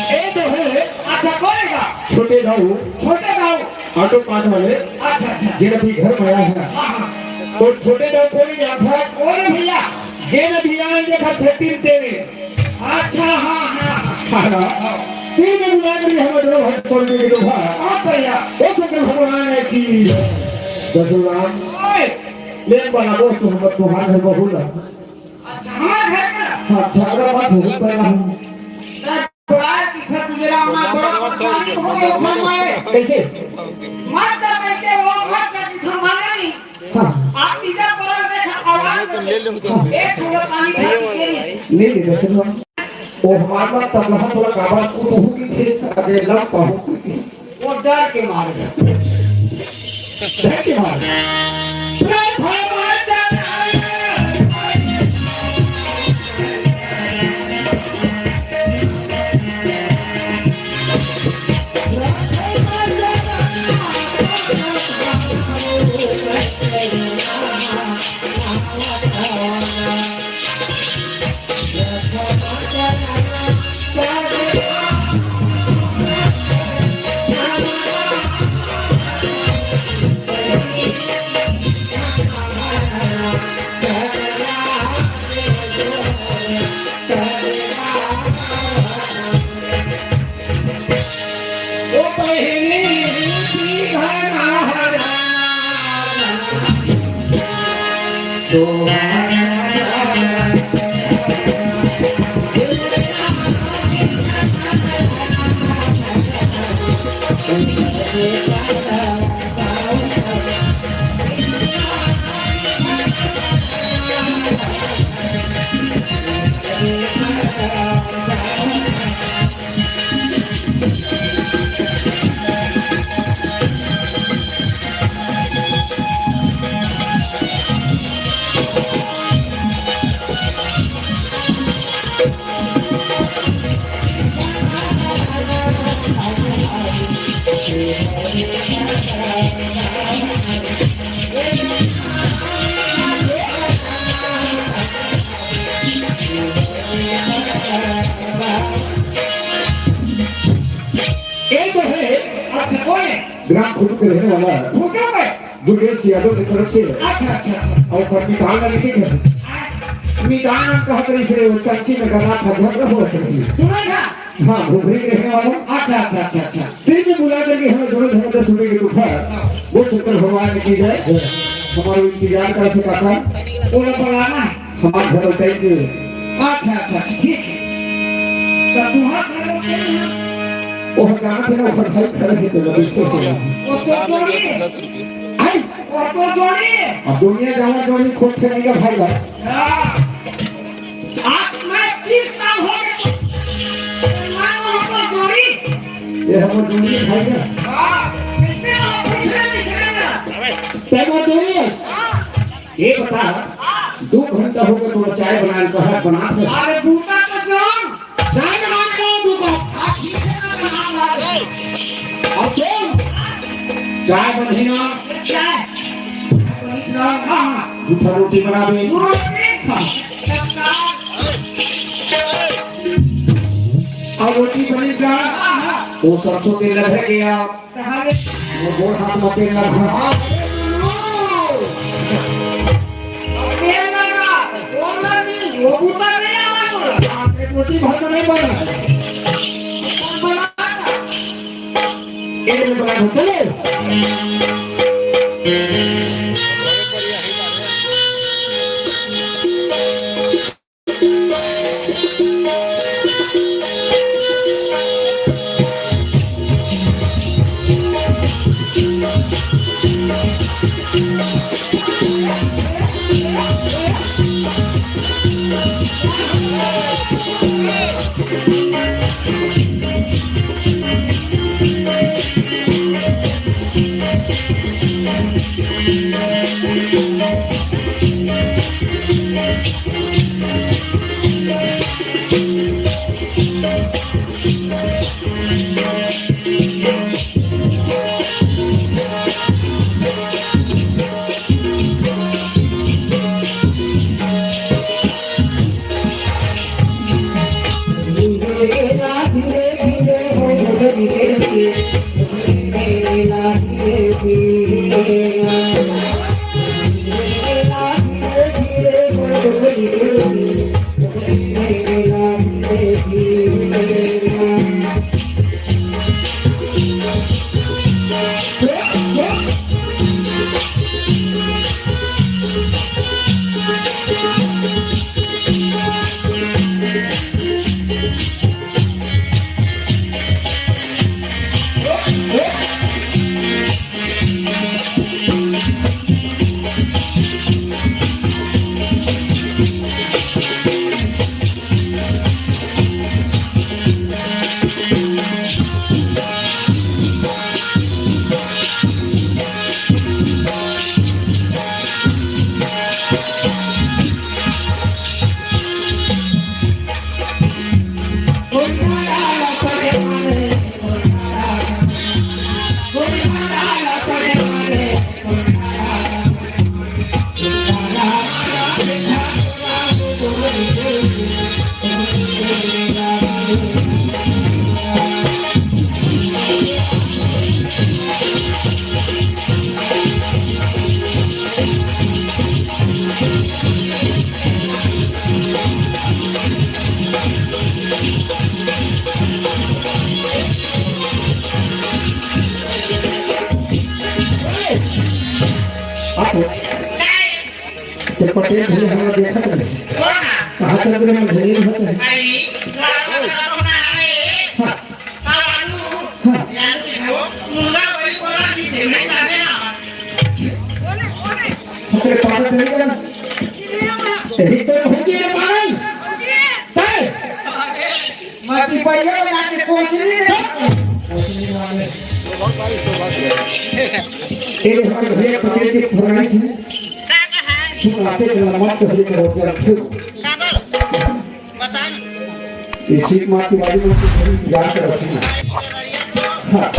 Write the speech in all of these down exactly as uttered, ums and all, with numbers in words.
ए तो है। अच्छा, कौन है का? छोटे दाऊ। छोटे दाऊ। ऑटो पार्ट वाले। अच्छा, अच्छा। जेन अभी घर में आया है। हाँ, हाँ। तो छोटे दाऊ कोई नहीं आता। कौन है भैया? जेन अभी आए देखा छत्तीस तेरे। अच्छा, हाँ, हाँ। हाँ, हाँ। तीन में बुला के हमें दो भाई छोड़ के दो भाई। हाँ, भैया। वो शंकर भगवान है कि दसराम। ओए। ले बना दो, तू हम, तुम्हारे घर बहू ला। अच्छा, हमारे घर का? हाँ, झगड़ा मत हो, पहला हम। सर, बड़ा तीखा तुझे राम ना, बड़ा परेशानी हो गया, भगवान। कैसे? मत कर बेटे, वो मत कर, कि हम माने नहीं। हाँ। आप तीजा पर देखा, आवाज ये तो ले लो तो। एक थोड़ा पानी भर के दे। ले ले, दस रुपया। ओ हमार बात तब रहा, थोड़ा काबा को तो की थे, अरे लम पाहु। वो डर के मारे। डर के मारे। एक तो है। अच्छा, कौन है? ग्राम खुटू के रहने वाला है। खुटू के? दुर्गेश यादव की तरफ से। अच्छा, अच्छा, अच्छा। और कर मितान लड़की है। मितान हम कहत रही से, वो टंकी में गला था, झगड़ा हुआ था। तुम्हें था? हाँ, घुघरी के रहने वाला। अच्छा, अच्छा, अच्छा, अच्छा। फिर भी बुला करके हमें दोनों धर्म सुनने के दुखा। वो शंकर भगवान की जय। हमारा इंतजार करते काका। वो लोग बुलाना है। हमार घर लौटाई के। अच्छा, अच्छा, अच्छा, ठीक है। तो तुहार घर लौटाई है? वो हम जानत है ना, ओकर भाई खड़े हैं तो लगे से। वो तो जोड़ी है। आई। वो तो जोड़ी है। अब दुनिया जावा जोड़ी खोज के नहीं का भाई ला। हाँ। आज मैं तीस साल हो गए। मैं वो तो जोड़ी। ये हमर जोड़ी है भाई ना। हाँ। कैसे आप पूछ रहे हैं, निकलेगा? तै वो जोड़ी है। हाँ। ये बता, दो घंटा हो गया, थोड़ा चाय बनाए, कहा बना दे। अरे बूता तो जान। चाय बना दे दो कप। हाँ, ठीक है, मैं बना ला दे। और तुम चाय बनी ना। ये चाय। बनी ना, हाँ, हाँ। जूठा रोटी बना दे। रोटी। हाँ। सरकार। अउ रोटी बनी का? वो सरसों तेल लग गया। वो गोड़ हाथ में तेल लग रहा। तेल लगा, वो लगी, वो बूता नहीं आवा तो। एक रोटी भर में नहीं बना। एक मिनट बना, चलो। आप तो पटेल भैया हमारा देखत रहे। कहाँ चल गए हम, ढेर होते हैं। हाँ। हाँ। तेरे पागल नहीं करना। यही तो होती है पागल। मती भैया बना के कोचली रे। ये हमारे भैया पटेल की फरमाइश है। सुन, आते के लम्बा तो हरी करो, जरा फिर। इसी माँ की बारी में तो थोड़ी याद रखना। हाँ।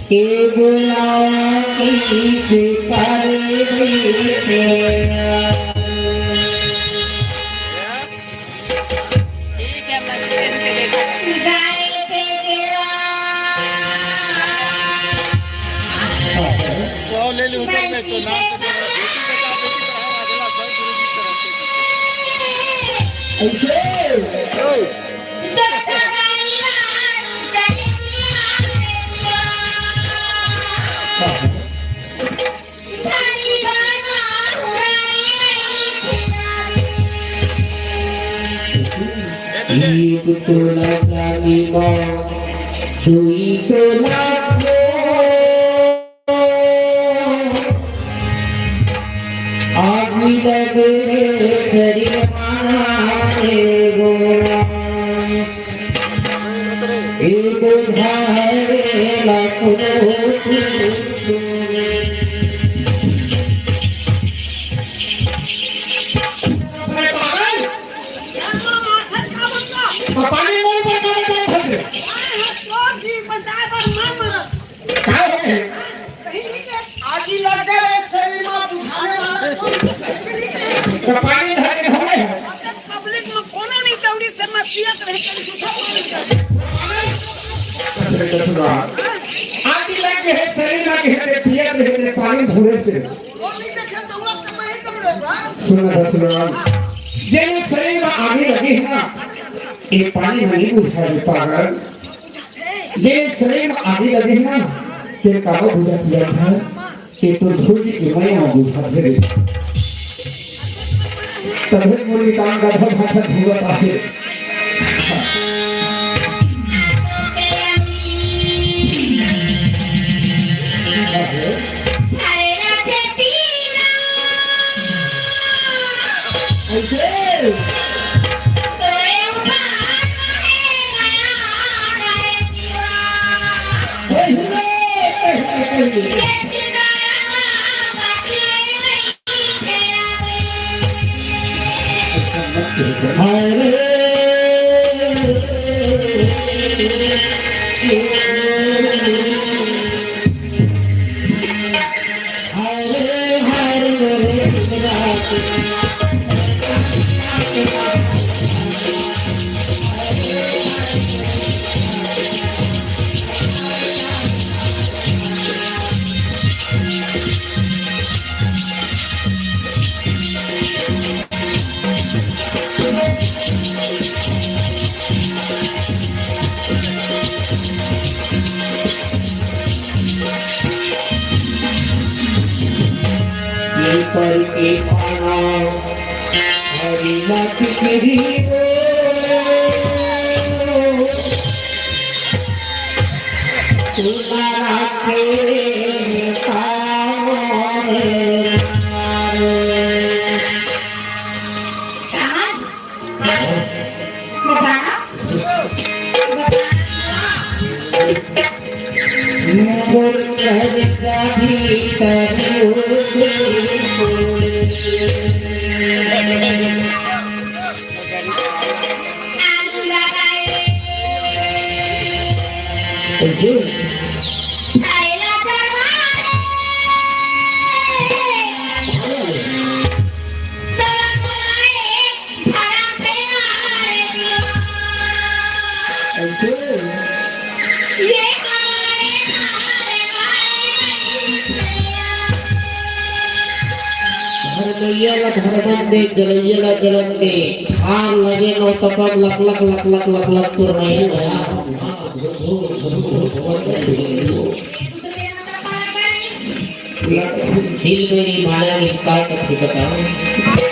के बुलावा किस पर बीते। सौ ले ले उधर में तो नाम तो तेरा बेटी बता दो कि हमारा अगला फल गुरु की तरफ से। ऐसे। ओए। एक तोला चांदी बा, दुई तोला सोना। आगी लगे रे करिया माना रे गोरा। एगो धारे ला कुदरत। अरे पागल! पानी मोर पर का बचा फंस रे? का हो गए? आगी लग गए रे शरीर में बुझाने वाला कौन? तो पानी धर के धोए है। पब्लिक में कोनो नहीं दौड़ी से मैं पियत रहे, कहीं झूठा बोल रहे। आगी लग गए है शरीर में, कहीं ते पियत रहे ते पानी धोए से। और नहीं देखे दौड़ा तो मैं ही दौड़े बा। सुन ना, सुन ना। ये शरीर में आगी लगी है ना, अच्छा, अच्छा। ये पानी में नहीं बुझा रे पागल। जे शरीर में आगी लगे है ना, ते काबर बुझा पिया था, ये तो धूल की किरणें में बुझा दे रे। तभे मुरली तान गाधा भाषा धुआ आहे। ऐसे। पीपल के पाना हरी लटकरी ओ, तुम्हारा खेल का धरमैया ला धरमन दे, जलैया ला जलन दे। आग लगे नौ तपक लक लक लक लक लक लक तोर मैया। दिल मेरी माया निष्ठा कथी बताऊं।